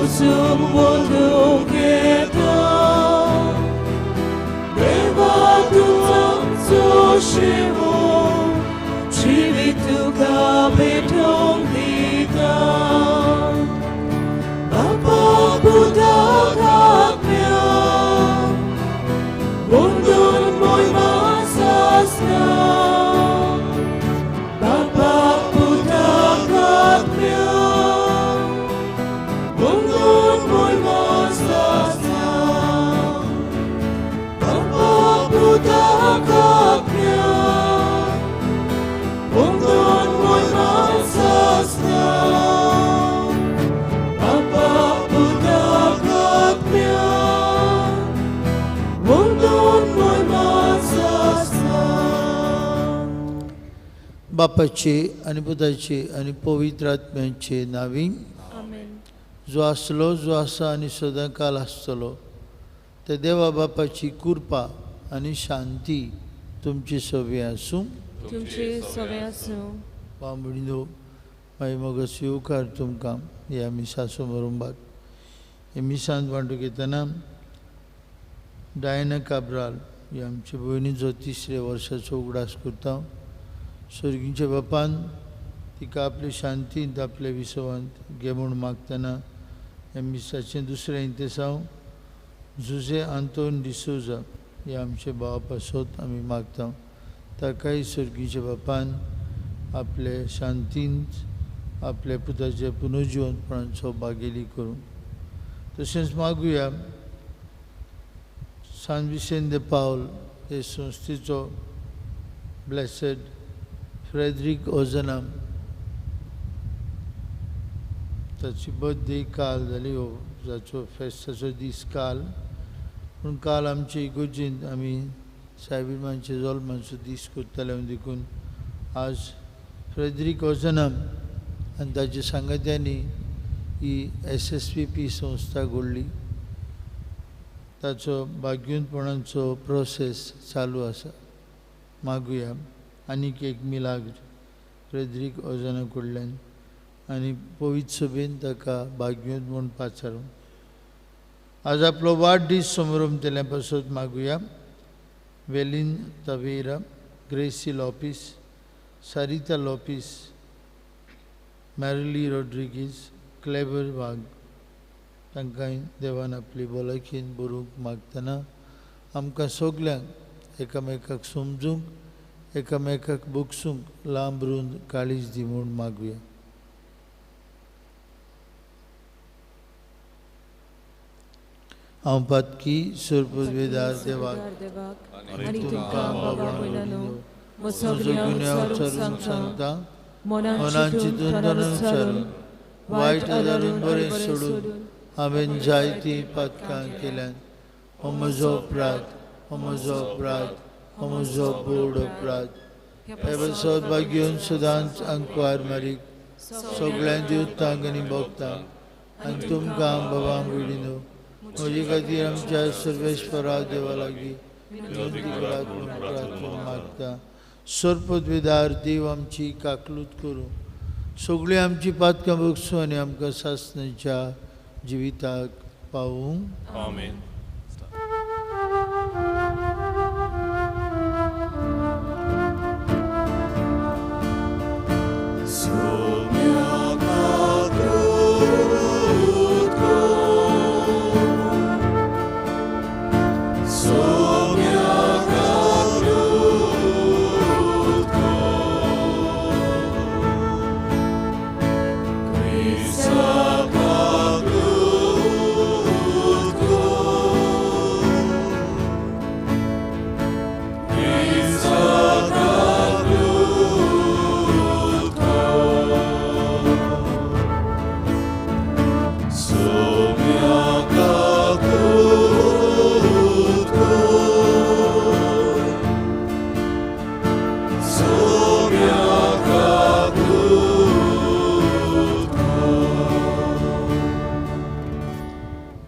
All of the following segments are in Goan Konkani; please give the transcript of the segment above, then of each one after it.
वचूंक वदूंक येता देवा तूं आमचो शिवो जिवीत तुका भेटोवंक दिता बापा पुताक आत्म्या वंदून मोयमा सासना बापा पुताक आत्म्या वंदून मोयमा सासना बापा पुताक आत्म्या वंदून मोयमा सासना बापा पुताक आत्म्या वंदून मोयमा सासना. बापाचे आनी पुताचे आनी पवित्र आत्म्याचे नांवी. आमेन. जो आसलो, जो आसा आनी सदांकाल आसतलो त्या देवा बापाची कृपा आनी शांती तुमची सवी आसूं. तुमचे सवे आसूं. बांबणीनो मागीर मगो स्विकार तुमकां ह्या मिसा समारंभात. हे मिसांत वांटूंक येतना डायना काब्राल ही आमचे भयणीचो तिसऱ्या वर्साचो उगडास करता. सर्गीच्या बापान तिका आपले शांतींत आपल्या विसवांत घे म्हूण मागतना ह्या मिसाचें दुसरें इंतेसांव जुजे आंतोन डिसोजा हे आमचे भावा पासत आमी मागता. ताकाय सर्गीच्या बापान आपले शांतींत आपल्या पुताच्या पुनर्जिवंतपणाचो बागेली करूं. तशेंच मागुया सान विसेंत दे पावल हे संस्थेचो ब्लेसेड फ्रेदरीक ओजना ताची बर्थडे काल जाली, हो जाचो फेस्ताचो दीस काल. पूण काल आमचे इगोर्जेंत आमी सायबीमांचे जल्माचो दीस करताले, देखून आज फ्रेदरीक ओजना आनी ताच्या सांगात्यांनी ही SSPP संस्था घडली. ताचो भाग्यवंतपणाचो प्रोसेस चालू आसा. मागुया आनीक एक मिलाग्र फ्रेदरीक ओजना कडल्यान आनी पवित्र सभेन ताका भाग्यवंत म्हूण पाचारूं. आज आपलो वाडदीस समारंभ केल्या पासत मागुया वेलीन तवेरा, ग्रेसी लोपीस, सरिता लोपीस, मॅरिली रोड्रिगीज, क्लेबर वाघ तांकां देवान आपली भलायकेन बरोवंक मागतना आमकां सगल्यांक एकामेकाक समजूंक, एकामेकाक बोगसूंक लांब रुंद काळीज दी म्हूण मागुया. हांव पातकी सरपदवेदार देवाक आनी तुमकां बाबा भयणांनो म्हजो गुन्यांव उच्चारून सांगता. मनान चिंतून तनून सारून वायट आदारून बरें सोडून हांवें जायतीं पातकां केल्यान. हो म्हजो अपराध, हो म्हजो अपराध, हो म्हजो बोड अपराध. हे पासत भाग्योन सदांच आंकवार मारीक सगळ्यां देवतांक आनी भक्तांक आनी तुमकां बाबा भयणीनो म्हजे खातीर आमच्या सर्वेश्वरा देवा लागीं विनंती करात म्हूण प्रार्थना मागता. सरपदवेदार देव आमची काकलूत करूं, सगळीं आमची पातकां बगसूं आनी आमकां सासणाच्या जिविताक पावूं. आमेन.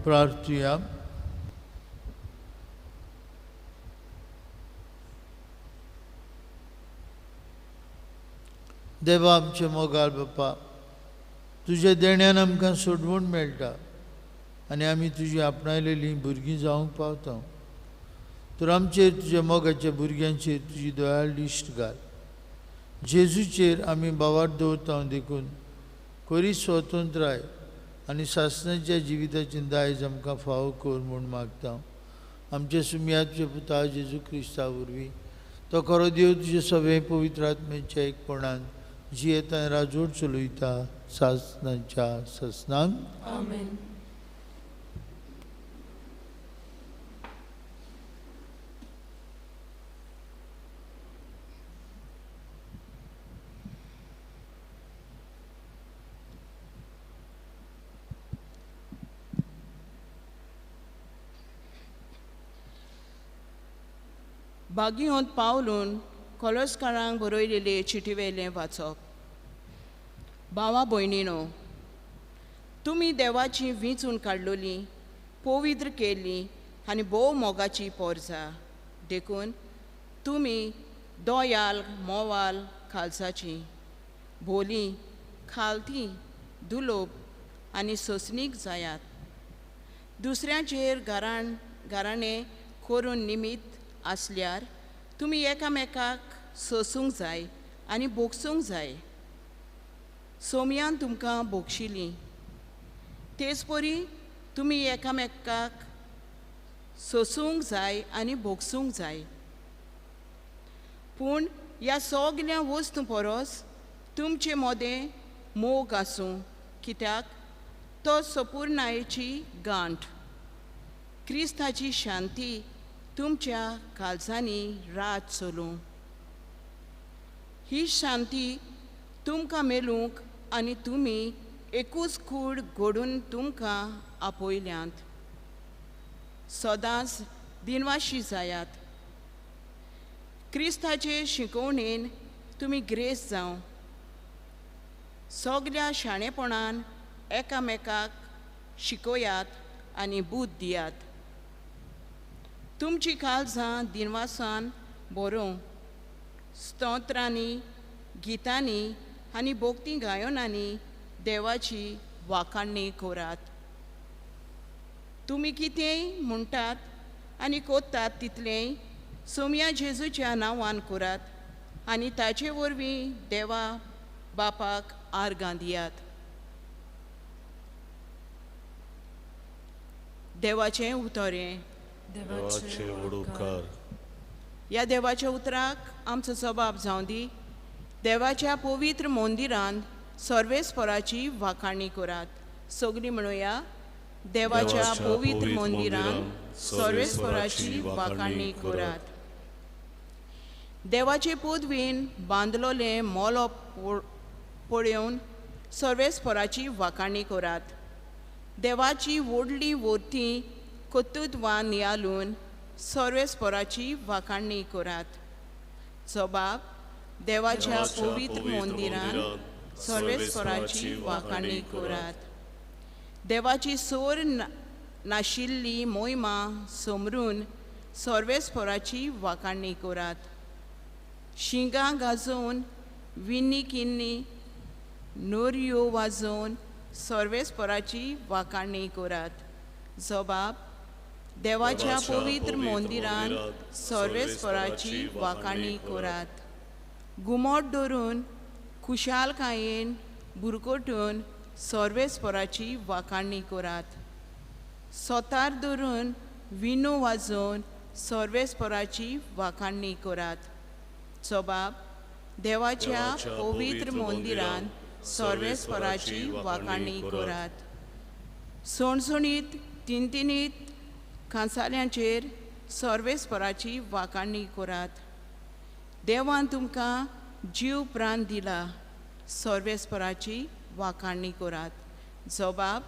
प्रार्थुया. देवा आमचे मोगाळ बापा, तुज्या देण्यान आमकां सोडवण मेळटा. आनी आमी तुजी आपणायलेलीं भुरगीं जावंक पावता. तर आमचेर तुज्या मोगाच्या भुरग्यांचेर तुजी दयाळ दिश्ट घाल. जेजूचेर आमी भावार्थ दवरता देखून खरी स्वतंत्राय आनी सासणाच्या जिविताचें दायज आमकां फावो कर म्हूण मागता. आमच्या सुमयाचे पुता जेजू क्रिस्ता वरवीं तो खरो देव तुजे सगळे पवित्र आत्म्याच्या एकपणान जियेता राजवट चलयता सासणाच्या सासणांक. आमेन. बागियोंत पावलून कोलसकारांक बरयलेले चिटीवेलें वाचप. भावा भयणीनो, तुमी देवाची विंचून काडलोली, पवित्र केल्ली आनी भोव मोगाची पोरजा, देखून तुमी दोयाल मोवाल खालसाची भोली खालती दुलोब आनी सोंसणीक जायात. दुसऱ्यांचेर घराणें करून निमित्त आसल्यार तुमी एकामेकाक सोसूंक जाय आनी भोगसूंक जाय. सोमयान तुमकां भोगशिली तेच परी तुमी एकामेकाक सोसूंक जाय आनी भोगसूंक जाय. पूण ह्या सगल्या वस्तू परस तुमचे मदें मोग आसूं, कित्याक तो सपूर्णायेची गांठ. क्रिस्ताची शांती तुमच्या काळजांनी रात चलूं. ही शांती तुमकां मेळूंक आनी तुमी एकूच कूड घडून तुमकां आपयल्यांत. सदांच दिनवाशी जायात. क्रिस्ताचे शिकोवणेन तुमी ग्रेस जावं. सगल्या शाणेपणान एकामेकाक शिकोयात आनी बूद दियात. तुमची काळजां दिनवासान बरोवं. स्तोत्रांनी, गितांनी आनी भोक्ती गायनांनी देवाची वाखाणणी करात. तुमी कितेंय म्हणटात आनी कोत्तात तितलेंय सोमया जेजूच्या नांवान करात आनी ताचे वरवीं देवा बापाक आर्गां दियात. देवाचें उतर हें. देवाचे व्हड उपकार. ह्या देवाच्या उतराक आमचो जबाब जावं दी. देवाच्या पवित्र मंदिरांत सर्वेस्पराची वाखाणी करात. सगळीं म्हणुया, देवाच्या पवित्र मंदिरांत सर्वेस्पराची वाखाणी करात. देवाचे पदवीन बांदलोलें मोलो पळोवन सर्वेस्पराची वाखाणी करात. देवाची व्हडली वर्ती कर्तृत्वान नियालून सर्वेस्पराची वाखाणी करात. जबाब देवाच्या पवित्र मंदिरांत सर्वेस्पराची वाखाणी करात. देवाची सोर नाशिल्ली मोहिमा समरून सर्वेस्पराची वाखाणी करात. शिंगां गाजोवन, विन्नी किन्नी नोरयो वाजोवन सर्वेस्पराची वाखाणी करात. जबाब देवाच्या पवित्र मंदिरांत सर्वेस्पराची वाखाणी करात. घुमट धरून खुशालकायेन बुरकोटून सर्वेस्पराची वाखाणी करात. सोतार धरून विनो वाजोवन सर्वेस्पराची वाखाणी करात. जबाब देवाच्या पवित्र मंदिरांत सर्वेस्पराची वाखाणी करात. सणसणीत तिनतिनीत कांसाल्यांचेर सर्वेस्पराची वाखाणी करात. देवान तुमकां जीव प्राण दिला, सर्वेस्पराची वाखाणी करात. जबाब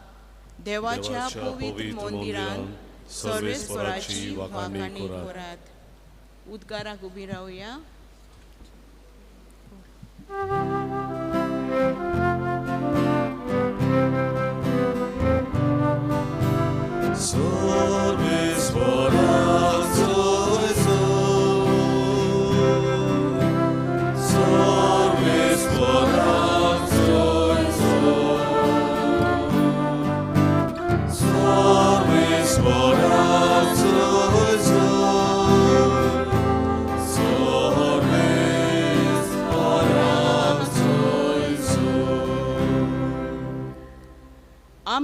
देवाच्या पवित्र मंदिरांत सर्वेस्पराची वाखाणी करात. उद्गाराक उबी रावया. Service.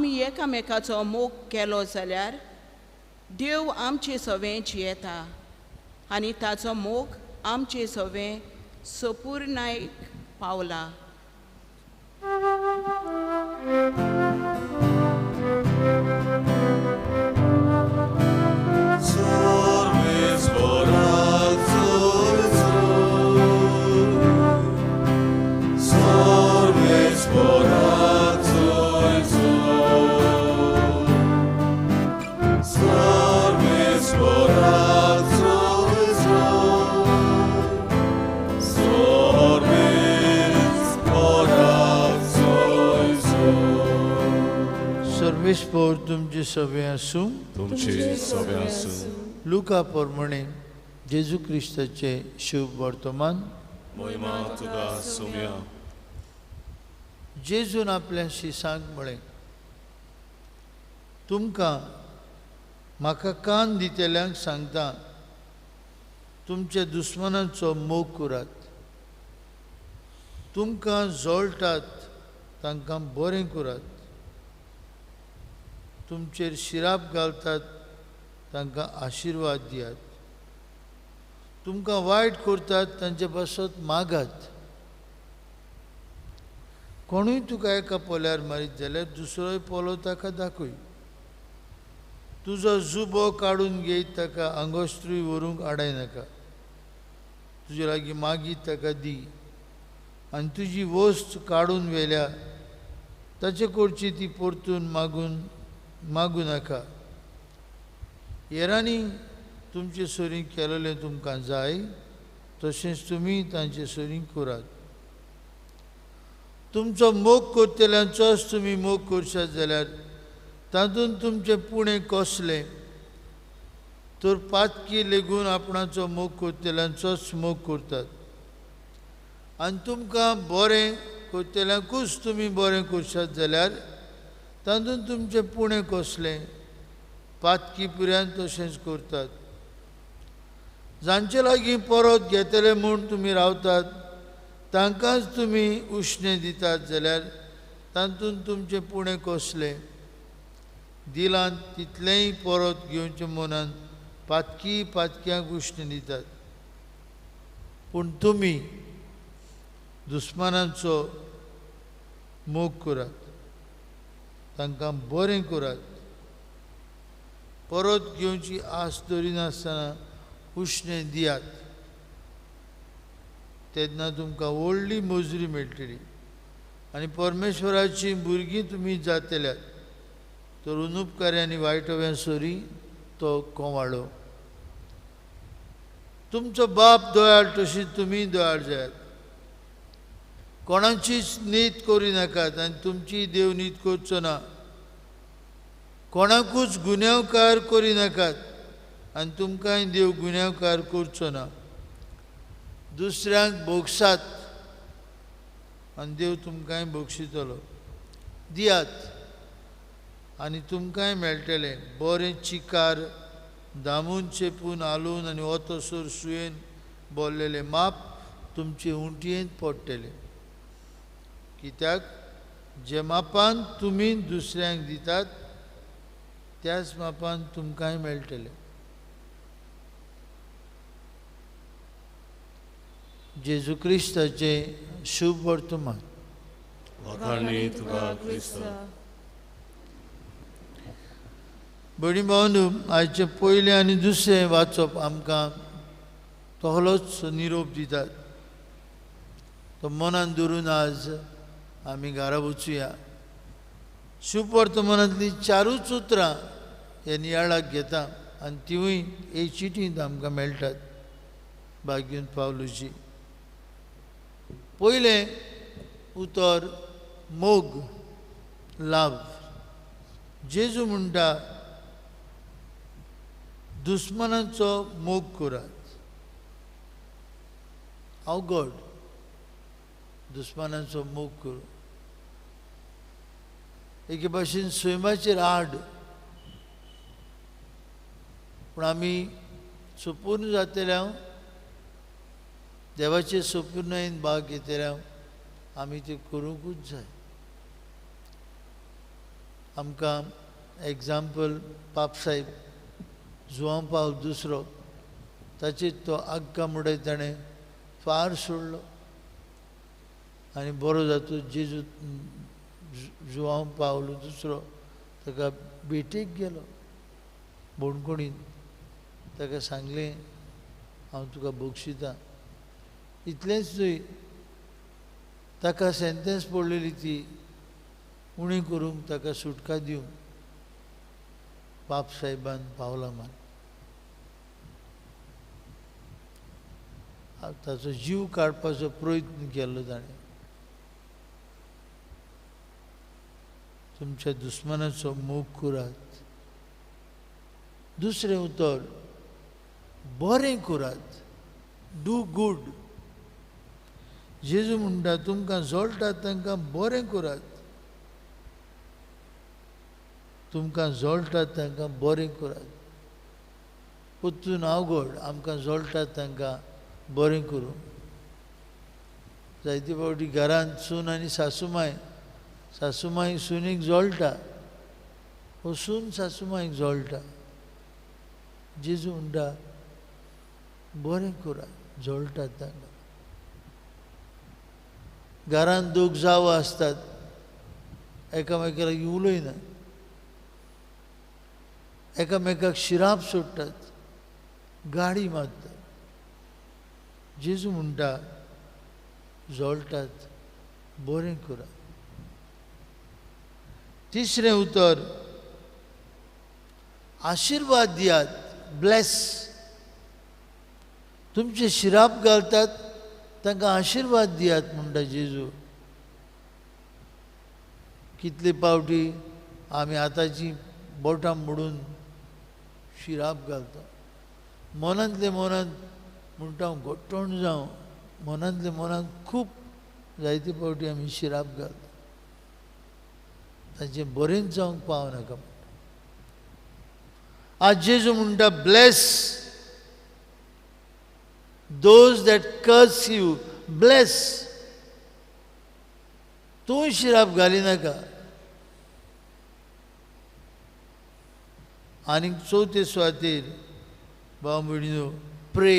आमी एकामेकाचो मोग केलो जाल्यार देव आमचे सवें जियेता आनी ताचो मोग आमचे सवें सपूर्णायक पावला. सर्वेस्पोर तुमचे सवे आसूं. तुमचे सवे आसूं. लुका प्रमाणे जेजू क्रिस्ताचे शुभ वर्तमान. महिमा तुका सोम्या. जेजून आपल्या शिसांक म्हळें, तुमकां म्हाका कान दितल्यांक सांगता, तुमच्या दुस्मनांचो मोग करात, तुमकां जळटात तांकां बरें करात, तुमचेर शिराप घालतात तांकां आशिर्वाद दियात, तुमकां वायट करतात तांचे पासत मागात. कोणूय तुका एका पोल्यार मारीत जाल्यार दुसरोय पोलो ताका दाखय. तुजो जुबो काडून घेयत ताका आंगोस्त्रूय व्हरूंक आडाय नाका. तुजे लागीं मागीत ताका दी आनी तुजी वस्त काडून व्हेल्या ताचे कडची ती परतून मागूं नाका. हेरांनी तुमचे सरीं केलेलें तुमकां जाय तशेंच तुमी तांचे सरीं करात. तुमचो मोग करतल्यांचोच तुमी मोग करशात जाल्यार तातूंत तुमचें पुणें कसलें? तर पातकी लेगून आपणाचो मोग करतल्यांचोच मोग करतात. आनी तुमकां बरें करतल्यांकूच तुमी बरें करशात जाल्यार तातूंत तुमचें पुणें कसलें? पातकी पुऱ्यान तशेंच करतात. जांचे लागीं परत घेतले म्हूण तुमी रावतात तांकांच तुमी उश्णें दितात जाल्यार तातूंत तुमचें पुणें कसलें? दिलांत तितलेंय परत घेवचें मनान पातकी पातक्यांक उश्णें दितात. पूण तुमी दुस्मानांचो मोग करात, तांकां बरें करात, परत घेवची आस दरिनासतना उश्णें दियात. तेन्ना तुमकां व्हडली मजुरी मेळटली आनी परमेश्वराची भुरगीं तुमी जातल्यात. तर अनुपकारी आनी वायटव्या सरी तो कोवाळो. तुमचो बाप दयाळ तशी तुमी दयाळ जायात. कोणाचीच नीत करी नाकात आनी तुमची देव नीत करचो ना. कोणाकूच गुन्यांवकार करी नाकात आनी तुमकांय देव गुन्यांवकार करचो ना. दुसऱ्यांक भोगसात आनी देव तुमकांय भोगशितलो. दियात आनी तुमकांय मेळटलें. बरें चिकार दामून चेपून हालून आनी ओतोसर सुयेन बोल्लेलें माप तुमचे उंटयेंत पडटलें. कित्याक जे मापान तुमी दुसऱ्यांक दितात त्याच मापान तुमकांय मेळटलें. जेजू क्रिस्ताचें शुभ वर्तमान. भयणी भावांनो, आयचें पयलें आनी दुसरें वाचप आमकां तहलोच निरोप दितात. तो मनान धरून आज आमी घरा वचुया. शुभ वर्तमानांतलीं चारूच उतरां हे नियाळाक घेता आनी तिवूय हे चिटींत आमकां मेळटात भाग्यून पावलूची. पयलें उतर मोग, लाव. जेजू म्हणटा दुस्मनांचो मोग करात. अवघड दुस्मनांचो मोग करूं. एके भाशेन सैमाचेर आड, पूण आमी सुपूर्ण जातले, देवाचे सुपूर्णायेन भाग घेतले, आमी तें करूंकूच जाय. आमकां एग्जाम्पल पापसाहेब जुआंव पावल दुसरो, ताचेर तो आग्गा मुडय ताणें फार सोडलो आनी बरो जातो जेजू जुआंव पावलो दुसरो ताका भेटेक गेलो बोणकोणीन, ताका सांगलें हांव तुका बक्षितां. इतलेंच न्हय, ताका सेंटेन्स पडलेली ती उणी करूंक ताका सुटका दिवंक पापसाहेबान पावलां मार ताचो जीव काडपाचो प्रयत्न केल्लो ताणें. तुमच्या दुस्मनाचो मोग करात, दुसरें उतर बरें करात, do good. जेजू म्हणटा तुमकां जोळटात तांकां बरें करात, तुमकां जोळटात तांकां बरें करात. परतून अवघड आमकां जोळटात तांकां बरें करूं. जायते फावटी घरांत सून आनी सासूमाय, सासूमाय सुनीक जोळटा वो सून सासूमायक जोळटा. जेजू म्हणटा बरें करात, जोळटात तांकां. घरांत दोग जावो आसतात, एकामेका लागीं उलयनात, एकामेकाक शिराप सोडटात, गाडी मारतात. जेजू म्हणटा जोळटात बरें करात. तिसरें उतर आशिर्वाद दियात, ब्लेस. तुमचे शिराप घालतात तांकां आशिर्वाद दियात म्हणटा जेजू. कितले पावटी आमी आतांची बोटां मोडून शिराप घालता, मनांतले मनांत म्हणटा हांव गोठण जावं, मनांतले मनांत खूब जायते फावटी आमी शिराप घालता, तांचें बरेंच जावंक पावनाका. आज जेजू म्हणटा bless those that curse you, bless. तूं शिराप घालिनाका. आनीक चवथे सुवातेर भाव भयणीनो प्रे,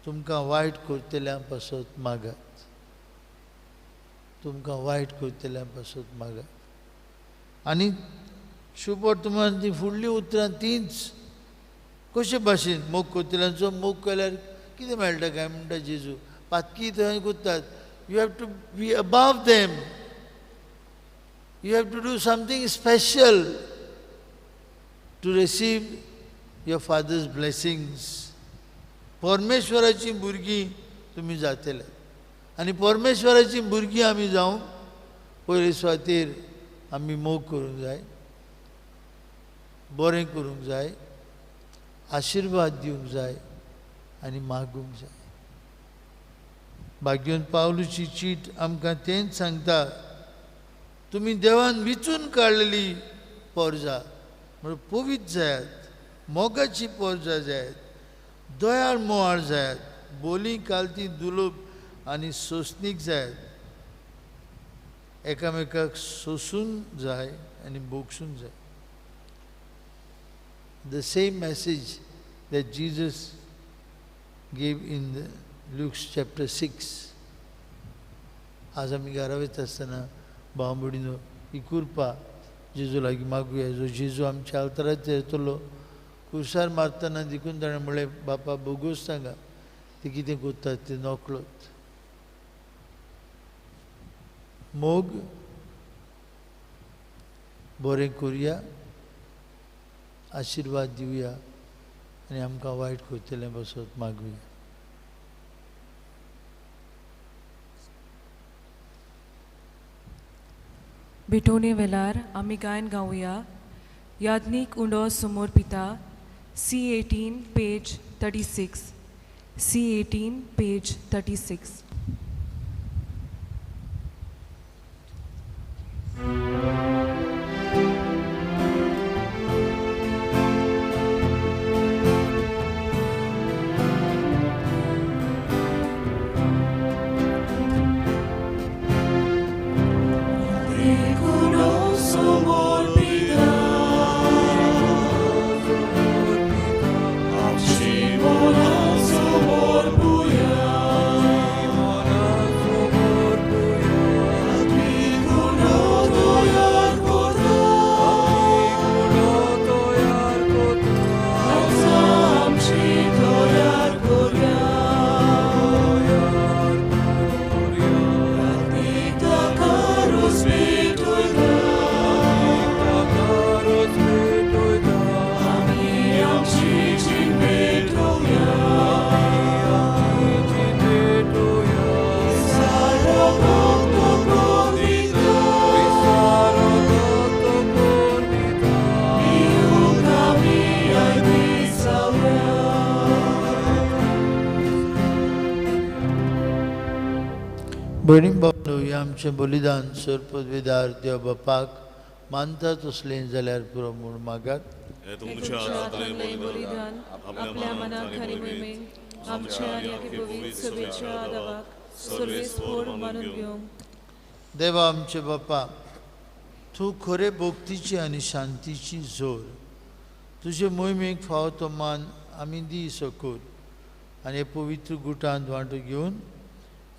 तुमकां वायट करतल्यां पासत मागात, तुमकां वायट करतल्यां पासत मागात. आनी शुभवर्तमान ती फुडलीं उतरां तींच कशे भाशेन मोग करतल्यांचो मोग केल्यार कितें मेळटा काय म्हणटा जेजू. पातकी थंय करतात, you have to be above them, you have to do something special to receive your father's blessings. परमेश्वराची भुरगीं तुमी जातले आनी परमेश्वराची भुरगीं आमी जावंक पयले सुवातेर आमी मोग करूंक जाय, बरें करूंक जाय, आशिर्वाद दिवंक जाय आनी मागूंक जाय. भाग्योन पावलूची चीट आमकां तेंच सांगता, तुमी देवान विचून काडलेली पोरजा म्हणून पवित्र जायात, मोगाची पोरजा जायात, दयाळ मोवाळ जायात, बोली कालती दुलोब आनी सोंसणीक जायात, एकामेकाक सोंसून जाय आनी भोगसून जाय. The same message that Jesus gave in the Luke chapter 6. आज आमी घरा वयता आसतना भाव भयणीनो ही कृपा जेजू लागीं मागुया. जो जेजू आमच्या अवताराचेर येतलो कुर्सार मारतना देखून ताणें म्हणलें बापा बोगोस सांगा ते कितें करतात ते नकळत. मोग बरें करुया, आशिर्वाद दिवया आनी आमकां वायट करतलें बसत मागुया. भेटोवणे वेळार आमी गायन गावया याज्ञीक उंडो समोर पिता, C18 page 36, C18 page 36. Uno भयणी बाबू हें आमचें बलिदान सर पदवीदार देव बापाक मानता तसलें जाल्यार पुरो म्हूण मागात. तुमच्या हातांतलें बलिदान आपल्या मनाक आनी मोहिमेक आमच्या आनी आख्या पवित्र सभेच्या आदावाक सर्वेस्पोर मानून घेवंक. देवा आमचे बापा, तूं खरे भक्तीची आनी शांतीची जोर, तुजे मोहिमेक फावो तो मान आमी दी सकोर आनी पवित्र गुटांत वांटो घेवन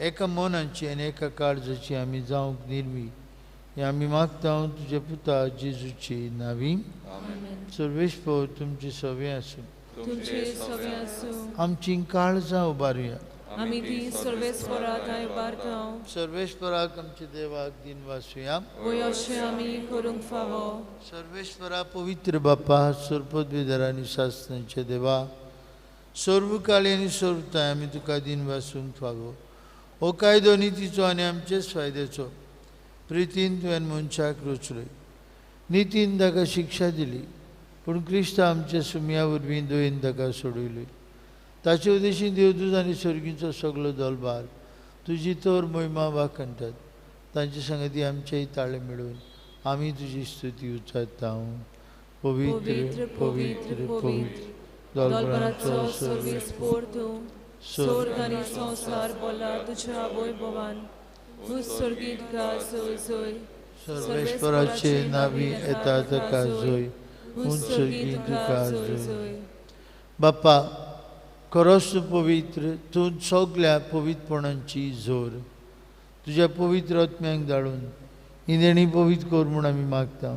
एका मनाची आनी एका काळजाची आमी जावंक निर्मी हें आमी मागता तुज्या पुता जेजूची नावी. सर्वेस्पोर तुमची सवे आसूं. आमची काळजां उबारुया. आमी ती सर्वेस्पोरा थंय उबारता. सर्वेस्पोराक आमच्या देवाक दिन वासुया. वय अशें आमी करूंक फावो. सर्वेस्पोरा पवित्र बापा, सर्वपदवीधर आनी शासनाच्या देवा, सर्वकाळी आनी सर्वताय आमी तुका दिन वासूंक फावो. हो कायदो नितीचो आनी आमचेच फायद्याचो. प्रितीन तुवें मनशाक रचलोय, नितीन ताका शिक्षा दिली, पूण क्रिस्त आमच्या सुमया वरवीं दयेन ताका सोडयलोय. ताचे उद्देशीन देवदूत आनी सर्गीचो सगलो दलबार तुजी तर मोहिमा वाखणटात. तांचे संगती आमचेय ताळे मेळून आमी तुजी स्तुती उच्चारता. पवित्र पवित्र पवित्र दलबराचो सर्वेस्पोर तूं, स्वर्ग आनी संवसार बोला तुज्या वैभवान. सर्गीत गा जोय जोय. सर्वेस्पोराचे नावी येता ताका जोय, सर्गीत तुका जोय. बापा, खरोच तूं पवित्र, तूं सगल्या पवित्रपणांची जोर. तुज्या पवित्र आत्म्यांक धाडून ही देणी पवित्र कर म्हूण आमी मागता.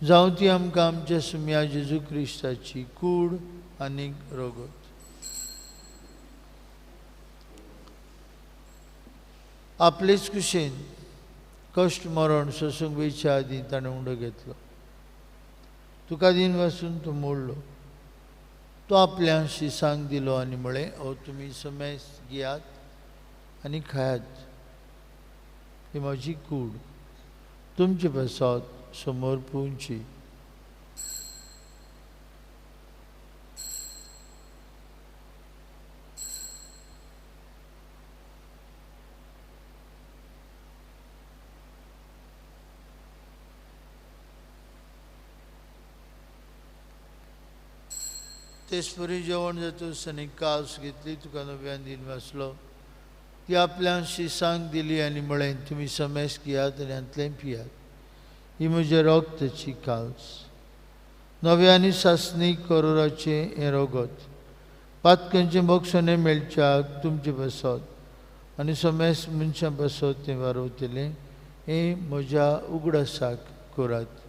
जावं ती आमकां आमच्या सुम्या जेजू क्रिस्ताची कूड आनी रगत. आपलेच कुशेन कश्ट मरण सोसूंक वयच्या आदीं ताणें उंडो घेतलो. तुका दिन वासून तो मोडलो. तो आपल्या शिसांक दिलो आनी म्हळें, हो तुमी समेस घेयात आनी खायात, ही म्हजी कूड तुमचे पासत समोर पुवची. तेचपरी जेवण जातूच आनी कास घेतली, तुका नव्यान दिन वाचलो, ती आपल्या शिसांक दिली आनी म्हळें, तुमी समेस घेयात आनी हांतलें पियात, ही म्हज्या रगताची काल्स, नव्या आनी सासणी करोराचें हें रगत, पातकांचें बक्षणें मेळच्याक तुमचे पासत आनी समेस मनशां पासत तें वारवतलें, हें म्हज्या उगडासाक करात.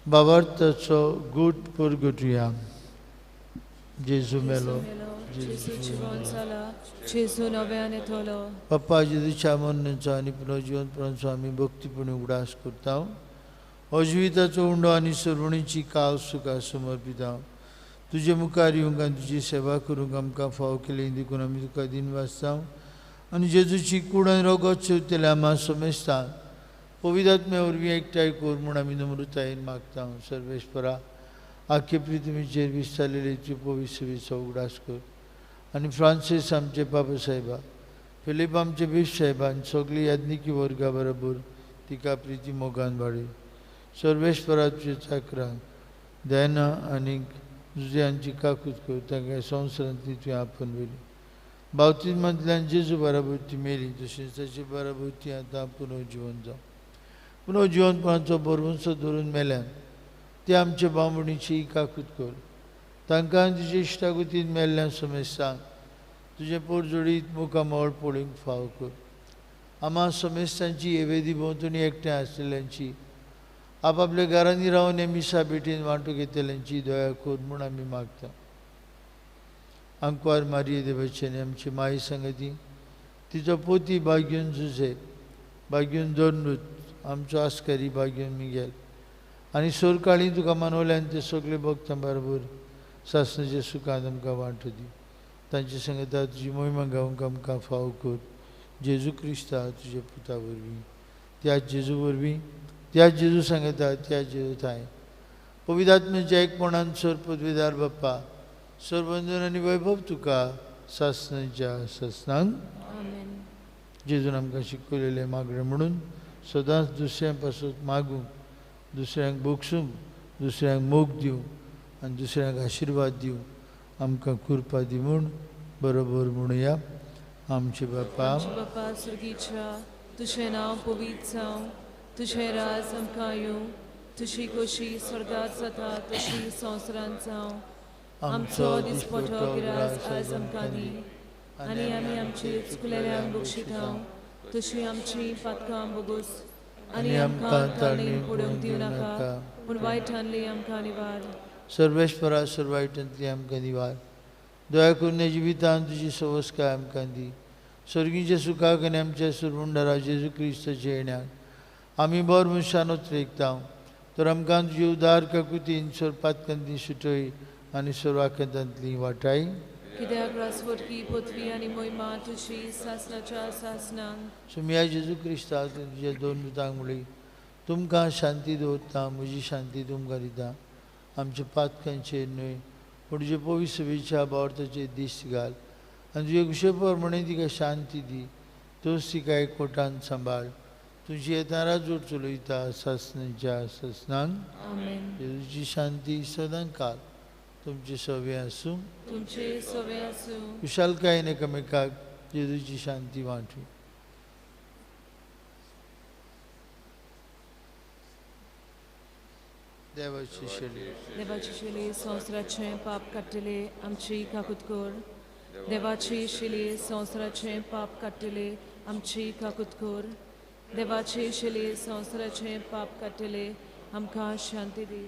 बाबार्थाचो गूट पुरगुटया. जेजू मेलो, जेजू जिवन जाला, जेजू नव्यान येतलो. पप्पा जेजूच्या मरणाचो आनी पुनर्जिवनपणाचो आमी भक्तीपणी उगडास करता. हो जिविताचो उंडो आनी सर्वणीची कास तुका समर्पिता. तुजे मुखार येवंक आनी तुजी सेवा करूंक आमकां फावो केली देखून आमी तुका दिन वाचता. आनी जेजूची कूड आनी रगत सेवतले आमा समेस्ता पवित्र आत्म्या वरवीं एकठांय कर म्हूण आमी नम्रतायेन मागता. सर्वेस्परा, आख्खे पृथ्वीचेर विस्तारलेली तुजी पवित्र सेवेचो उगडास कर आनी फ्रांसीस आमचे बाबा साहेबा, फिलीप आमचे बीफ साहेबान सगळी याज्ञिकी वर्गा बरोबर तिका प्रिती मोगान वाडय. सर्वेस्परा, तुज्या चाकरांक ध्याना आनी जुझ्यांची काकूत कर, तांकां संवसारांतली तुवें आपोवन व्हेली. बावतीजमांतल्यान जेजू बराबर ती मेली, तशेंच ताचे बराबर ती आतां पुनर्जिवन जावं. पुनर्जिवनपणाचो बरवंसो धरून मेल्यान ते आमचे बामणीची काकूत कर. तांकां तुजे इश्टागतीन मेल्ल्यान समेस्तांक तुजें पोरजोडीत मुखामळ पळोवंक फावो कर. आमा समेस्तांची एवेदी भोंवतणी एकठांय आसलेल्यांची, आपापल्या घरांनी रावन हे मिसा भेटीन वांटो घेतल्यांची दया कर म्हूण आमी मागता. आंकवार मारिये देवाचे आनी आमची माई संगती, तिचो पोती बाग्यून जुझे, बाग्यून दोनृत, आमचो आस्कारी बाग्यून मिगेल आनी सोरकाळी तुका मानवल्यान ते सगळे भक्तां बरोबर सासणाच्या सुखान आमकां वांटो दी. तांचे संगता तुजी मोहिमा गावंक आमकां फाव कर जेजू क्रिस्ता तुज्या पुता वरवीं त्या जेजू वरवीं त्या जेजू सांगता त्या जेजू थांय पवित्र एकपणान सर पदवीदार बाप्पा सरबंधन आनी वैभव तुका सासनाच्या सासनांक. जेजून आमकां शिकयलेलें मागणें म्हणून सदांच दुसऱ्यां पासून मागूंक, दुसऱ्यांक भोगसूंक, दुसऱ्यांक मोग दिवंक आनी दुसऱ्यांक आशिर्वाद दिवंक आमकां कृपा दी म्हूण बरोबर म्हणुया. आमचे बापा, बापा स्वर्गीच्या, तुजें नांव पवित्र जावं, तुजें राज आमकां येवं, तुजी खोशी स्वर्गात जाता तशी संवसारांत जावं. आमचो दिसपटो ग्रास आज आमकां दी आनी आमी आमचे चुकलेल्यांक बक्षिता तशी आमची पातकां बोगोस आनी आमकां ताळणी पडूंक दिवं नाका, पूण वायटांतली आमकां निवार. सर्वेश्वरा, सर्वायटांतली आमकां निवार. दया करून जिवितान तुजी सवस्काय आमकां दी. स्वर्गीच्या सुखाक आनी आमच्या सुरवंडारा जेजू क्रिस्ताच्या येण्याक आमी बर मनशान उतरेकता तर आमकां तुजी उदार काकुतीन सोरपातकांतली सुटय आनी सर्वाकांतांतली वाटाय. कित्याक रासवटकी पृथ्वी आनी मोहिमा तुजी सासनाच्या सासनांक. सुमिया जेजू क्रिस्ता तुज्या दोन दुतांक म्हणली, तुमकां शांती दवरता, म्हजी शांती तुमकां दिता. आमच्या पातकांचेर न्हय पूण तुजे पवित्र सभेच्या बावर्थाचेर दिश्ट घाल आनी तुजे कुशे प्रमाणे तिका शांती दी. तोच तिका एकवटान सांबाळ. तुजी येता राजवट चलयता सासनाच्या सासनांक. जेजूची शांती सदां काल तुमचे सवे आसूं, तुमचे सवे आसूं. कुशालकायेन एकामेकाक जेजूची शांती वांटू. देवाची शेली, देवाची शेली संवसाराचें पाप काडटले आमची काकूत कर. देवाची शेली संवसाराचें पाप काडटले आमची काकूत कर. देवाची शेली संवसाराचें पाप काडटले आमकां शांती दी.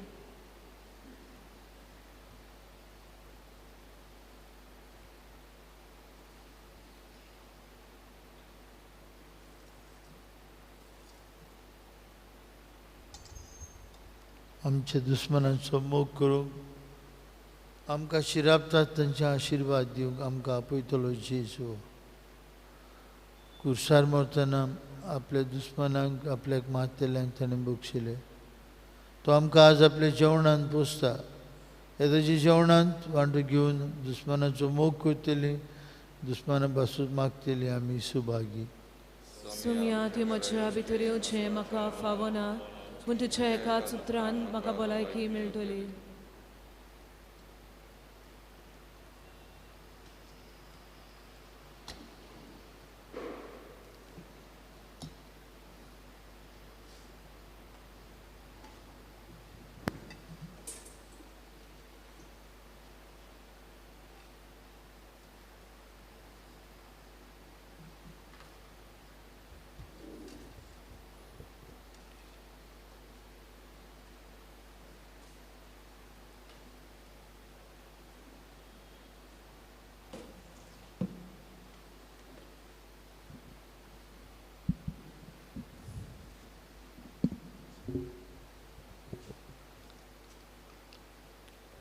आमच्या दुस्मनांचो मोग करूंक आमकां शिरापतात तांचे आशिर्वाद दिवंक आमकां आपयतलो जेजू. कुर्सार मरतना आपल्या दुस्मनांक आपल्याक मारतल्यांक ताणें बक्षिलें. तो आमकां आज आपल्या जेवणांत पोसता. हे ताच्या जेवणांत वांटो घेवन दुस्मनाचो मोग करतली, दुस्मना पासून मागतली आमी सुभागी. सुमिया, ती म्हज्या भितर येवचें म्हाका फावना, पूण तुज्या एकाच उतरान म्हाका भलायकी मेळटली.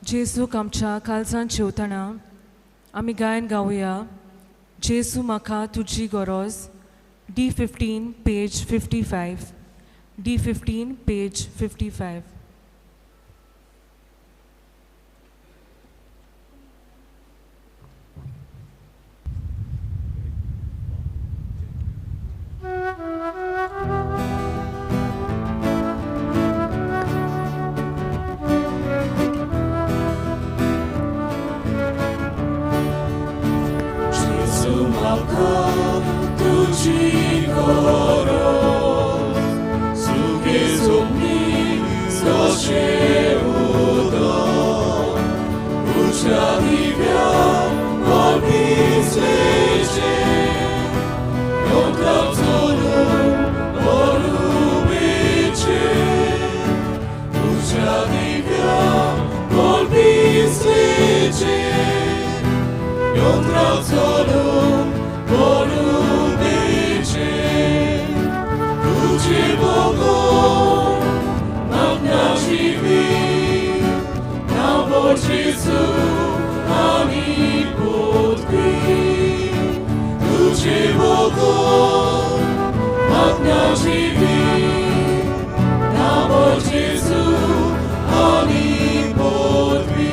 जेजूक आमच्या काळजान जेवतना आमी गायन गावया. जेजू म्हाका तुजी गरज. D15 page 55. D15 page 55. Gesù, ani pot. जिवीत नांव जेजू आनी पदवी.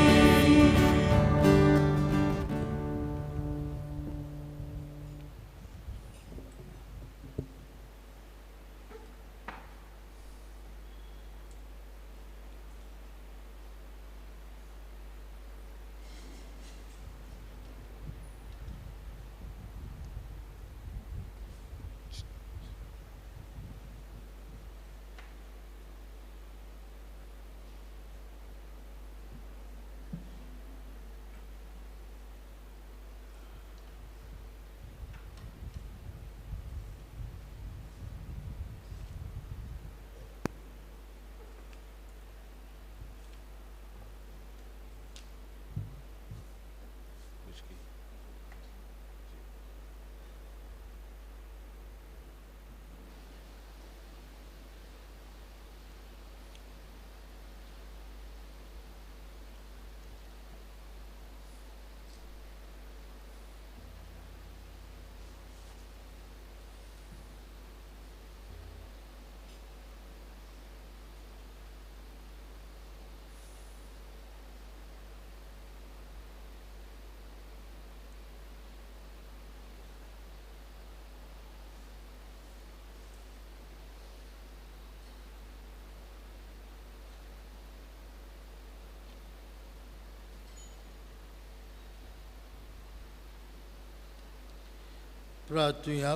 प्रार्थुया.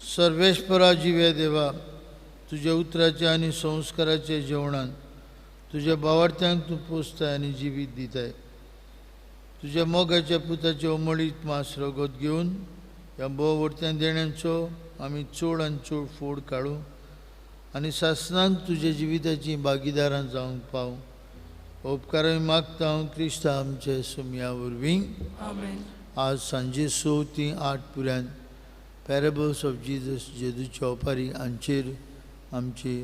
सर्वेश्वरा जिव्या देवा, तुज्या उतराच्या आनी संस्काराच्या जेवणान तुज्या बावार्थ्यांक तूं पोसताय आनी जिवीत दिताय. तुज्या मोगाच्या पुताचे उमळीत मांस रगत घेवन ह्या भोववर्त्यान देण्यांचो आमी चड आनी चड फोड काडूं आनी सासणांत तुज्या जिविताची भागीदारां जावंक पावूं. उपकार मागता हांव क्रिस्ता आमचे सुमया वरवीं. आज सांजे 6 ते 8 पुऱ्यान पॅरेबल्स ऑफ जीजस जेजूच्या ओपारी हांचेर आमची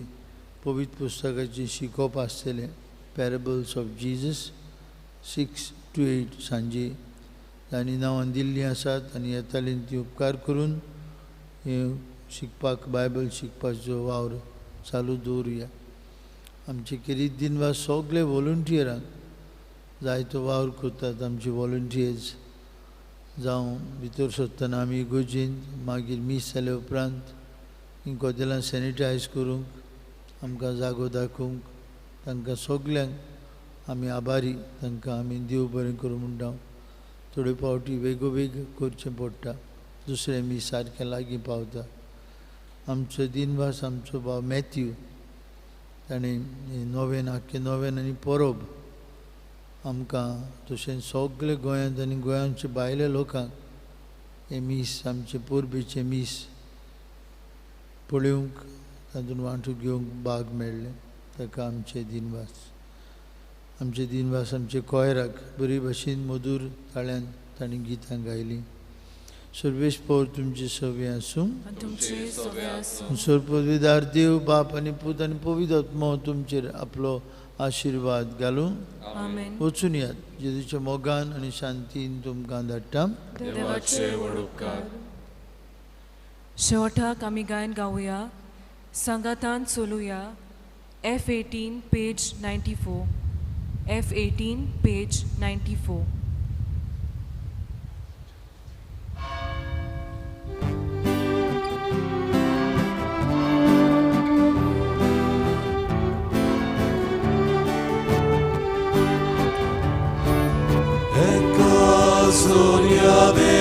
पवित्र पुस्तकाचें शिकोवप आसतलें. पॅरेबल्स ऑफ जीजस 6 to 8 सांजे तांणी नांवां दिल्लीं आसात आनी येतालीं ती उपकार करून शिकपाक बायबल शिकपाचो वावर चालू दवरुया. आमचे खेरीत दिनवास सगळे वॉलंटियरांक जायतो वावर करतात. आमचे वॉलंटियर्स जावं भितर सोदतना आमी इगोर्जेंत मागीर मीस जाले उपरांत हीं कदेलां सॅनिटायज करूंक आमकां जागो दाखोवंक तांकां सगल्यांक आमी आभारी. तांकां आमी देव बरें करूं म्हणटा. थोडे फावटी वेगोवेग करचें पडटा, दुसरें मीस सारकें लागीं पावता. आमचो दिनवास आमचो भाव मॅथ्यू ताणें नोवेन आख्खें नोवेन आनी परब आमकां तशेंच सगळे गोंयांत आनी गोंयांचे भायल्या लोकांक हें मीस आमचें परबेचें मीस पळोवंक तातूंत वांटो घेवंक भाग मेळ्ळें. ताका आमचे दिनवास. आमचे दिनवास आमचे कोयराक बरी भाशेन मधूर ताळ्यान तांणी गितां गायलीं. सर्वेश पवर तुमचे सवे आसूं. सर्वपदवीदार देव बाप आनी पूत आनी पवित्र आत्मो तुमचेर आपलो आशिर्वाद घालूं. वचून यात जेजूच्या मोगान आनी शांतीन तुमकां धाडटा. शेवटाक आमी गायन गावया, सांगातान चलुया. F18 page 94, F18 page 94. Sonia.